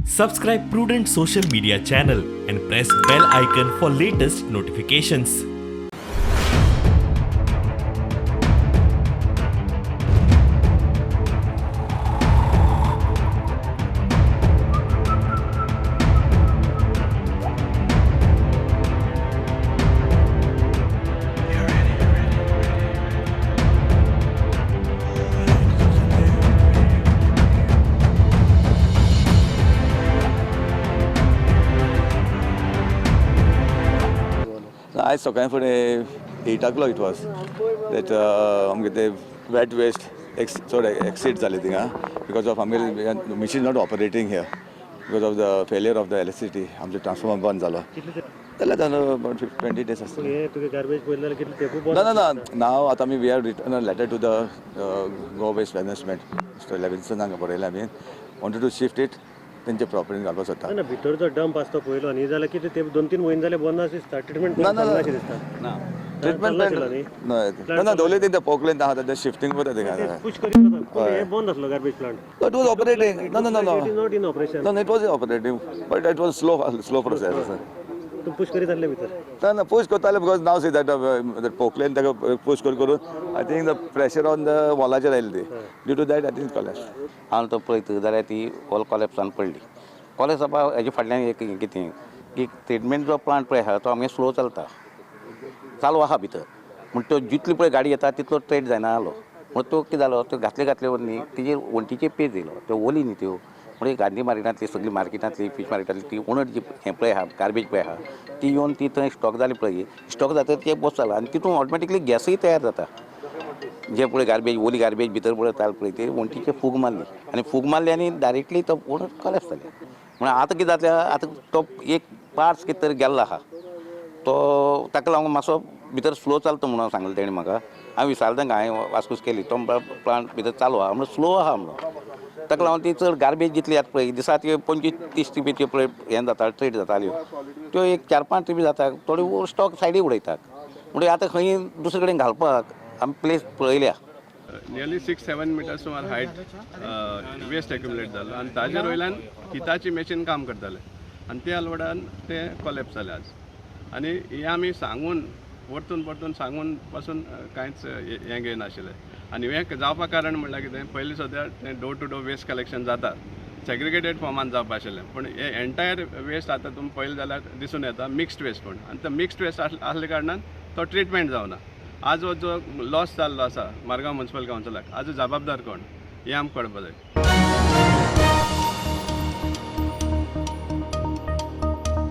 Subscribe Prudent Social Media channel and press bell icon for latest notifications. आयज सकाळी फुडें 8 o'clock it was that आमगे ते wet waste x चड exceed जाले थिंगा because of आमगे machine not operating here because of the failure of the electricity. आमचो ट्रान्सफॉर्मर बंद जालो जाल्यार जालो 20 डेज आसतले. हे तुगे गार्बेज पयलें जाल्यार कितले तेंप? ना ना ना, नाव आतां आमी we have written a letter to the Goa Waste Management, Mister लेविन्सनाक बरयलें. आमी वॉन्टेड टू शिफ्ट it तेंच्या प्रॉपर्टीन घालपाक सोदता. ना, भितर जो डंप आसता पयलो न्ही, जाल्यार कितें ते 2-3 म्हयने जाले बंद आसा दिसता. ट्रिटमेंट ना, ना, ना. चलनाशें दिसता. ट्रिटमेंट चलनाशिल्लो न्ही? ना ना, दवरले ते पोकलेन आहा, ते शिफ्टींग करता थिंगा. पुश करीत वता, पूण हे बंद आसलो garbage plant. It was operating. No, no, no, no. It is not in operation. No, no, it was operating, but it was slow, slow process. तूं पुश करीत आसले भितर? ना ना, push करताले because now see that that Poclain ताका push करून करून I think the pressure on the वॉलाचेर आयली ती. Due to that I think collapse. हांव तो पळयता जाल्यार ती वॉल कॉलेप्सान पडली. कॉलेप्स जावपा हेजे फाटल्यान एक कितें की ट्रिटमेंट जो प्लांट पळय आहा तो आमगे स्लो चलता, चालू आहा भितर. म्हण तो जितली पळय गाडी येता तितलो ट्रेड जायना जालो. म्हण तो कितें जालो, त्यो घातले घातले न्ही तेजेर वण्टीचेर पेज येयलो. त्यो ओली न्ही त्यो, म्हणजे गांधी मार्केटांतली सगळी मार्केटांतली, फीश मार्केटांतली ती ओनर जी हें पळय आहा, गार्बेज पळय आहा, ती येवन ती थंय स्टॉक जाली पळय. स्टॉक जाता ते बस जाला आनी तितून ऑटोमॅटिकली गॅसूय तयार जाता. जे पळय गार्बेज, ओली गार्बेज भितर पळय पळय ते वण्टीचेर फूग मारली आनी फूग मारली आनी डायरेक्टली तो ओनर कॉलेप्स जाले. म्हणून आतां कितें जातलें, आतां तो एक पार्ट्स कितें तरी गेल्लो आहा, तो ताका लागून मातसो भितर स्लो चलता म्हणून सांगलें तेणें म्हाका. हांवें विचारलें तांकां, हांवें वासपूस केली, तो प्लांट भितर चालू आहा म्हणून, स्लो आहा म्हणून. ताका लागून ती चड गार्बेज जितली येता पळय दिसा ती 25-30 ट्रिपी त्यो पळय हें जाता, ट्रेड जाताल्यो, त्यो एक 4-5 ट्रिपी जाता. थोडी स्टॉक सायडीक उडयतात. म्हणजे आतां खंय दुसरे कडेन घालपाक आमी प्लेस पळयल्या. नियरली 6-7 मिटर सुमार हायट वेस्ट एक्युमुलेट जालो आनी ताजेर वयल्यान हिताची मॅशीन काम करताले आनी त्या लोडान ते कॉलेप्स जाले आज. आनी हें आमी सांगून परतून परतून सांगून पासून कांयच हें घेयनाशिल्लें. आनी हें जावपा कारण म्हणल्यार कितें, पयलीं सद्या तें door to door waste collection जाता, सेग्रिगेटेड फॉर्मान जावपा आशिल्लें, पूण हे एंटायर वेस्ट आतां तुमी पळयलें जाल्यार दिसून येता मिक्स्ड वेस्ट म्हण. आनी तो मिक्स्ड वेस्ट आसल्या कारणान तो ट्रिटमेंट जावना. आज हो जो लॉस जाल्लो आसा मारगांव म्युन्सिपल कावन्सिलाक, आज जबाबदार कोण हें आमकां कळपा जाय.